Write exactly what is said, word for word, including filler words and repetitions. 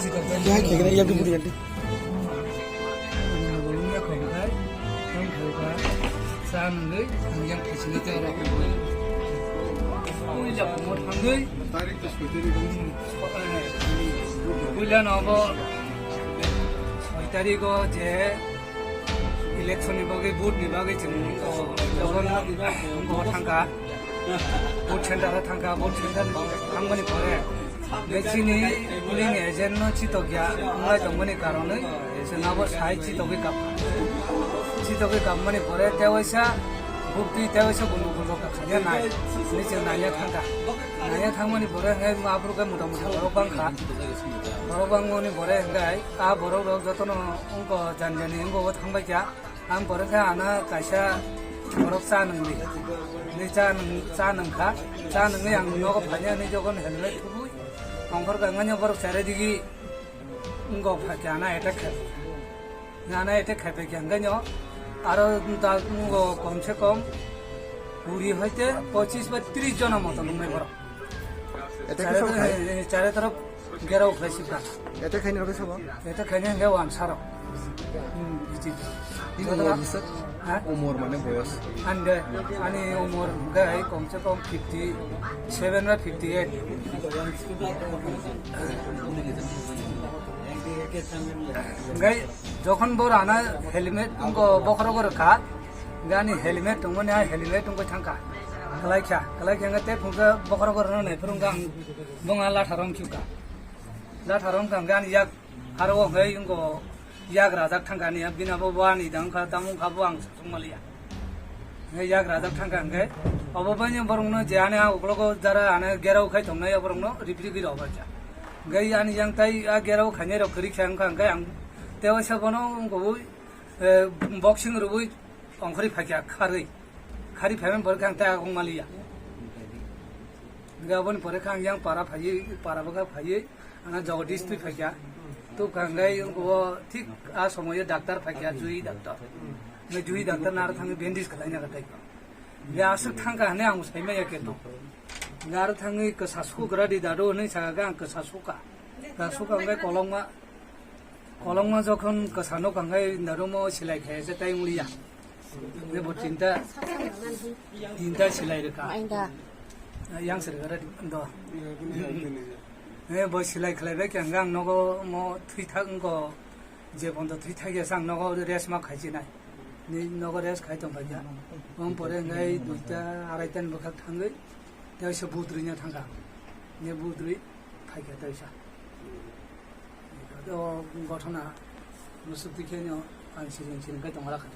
Yang khaikhe na yang buri yandi. Yang khaikhe cha nungwi yang khaisini tei rok. Puila kumo thangwi. Puila nobo soi tarikh o je election ni bagwi, vote ni bagwi chwng, o, o thangkha. Vote center o thangkha, vote center thangmani pore. Be chini polling agent no chitokya wnglai tongmani karonwi chwng abo sai chitokwi kap. Chitokwi kapmani pore tewaisa bukti tewaisa gundugul rok khaina nai hinwi chwng naina thangkha. Naina thangmani pore hwnkhe aphuru khe mota mota borok bangkha. Borok bangmani pore hwnkhe a borok rok jotono wngkha jani jani wngkha o thangbaikha. Ang borok khe ano kaisa borok cha nungdi. Ni cha nung, cha nungkha. Cha nungwi ang nogo phaina ni jogon helmet thubui. Ang borok ang borok chare digi ngo phaikha ana attack khai. Ana attack khai phaikha hwnkhe no aro da ngo kom se kom kuri hoite pochis ba tris jona moto nungnai borok. Ete khe Chare sok khai? Toro, chare toro gerao khlai sibra. Ete khaini rokhe sabo? Ete khaini hwnkhe wansarok. Hmm, iti. Ini Jotono umor bisa? Ha? Umor mane boyos. Ande, ani umor hwnkhe hai kom se kom fifty seven ba fifty eight. Hwnkhe jokhon bo rana helmet wngkha bokhorogo rwkha, hwnkhe ani helmet tongmani hai helmet wngwi thangkha. Kwlaikha, kwlaikha hwnkhe tei phunukhe bokhorogo rwna naiphuru hwnkhe ang bongha latha romkha. Latha romkha hwnkhe ani yak aro hwnkhe wngkha yak rajak thangkha ani, bini abo wani dangkha, tamo wngkha bo ang songmaliya. Hwnkhe yak rajak thangkha hwnkhe obo baino borokno je ani a uklogo jara ani gerao khai tongnai borokno ripri gwi rw bacha. Hwnkhe ani yang tai a gerao khainai rok kwrwi kha wngkha hwnkhe ang tewaisa bono wngkha bo, eh, boxing rwui ongkhorwi phaikha kharwi. Kharwi phaimani borok khe ang tai agong maliya. Hwnkhe aboni pore khe ang yang para phaiwi, para bwkha phaiwi, ano Jagadish twi phaikha. Tubkha hwnkhe o thik a somoyo doctor phaikha, jui doctor. Hwnkhe jui doctor naro thangwi bandage khwlaina kha tai. Hwnkhe aswk thangkha hwnwi ang saimaya khe to. Hwnkhe aro thangwi kwsa sugra di dadu hwnwi sakha khe ang kwsa sukha. Kwsa sukha hwnkhe kolokma Kolokma jokhon kwsa nokha hwnkhe narumo silai khe se tai wngya. Hwnkhe bo tinta, tinta silai rwkha. Ainda. Yang se rwkha do. Hwnkhe bo silai khlai bai khe hwnkhe ang nogo mo thwi thak wngkho, je pondo thwi thak ya se ang nogo rest ma khai chinai. Ni nogo rest khai tong kha ya. Om pore hwnkhe duita arai ta ni bwkhak thangwi tei se budri nya thangkha. Ni budri phaikha tei sa. O ghotona musuk tikhe no ang siring siring khai tongla kha.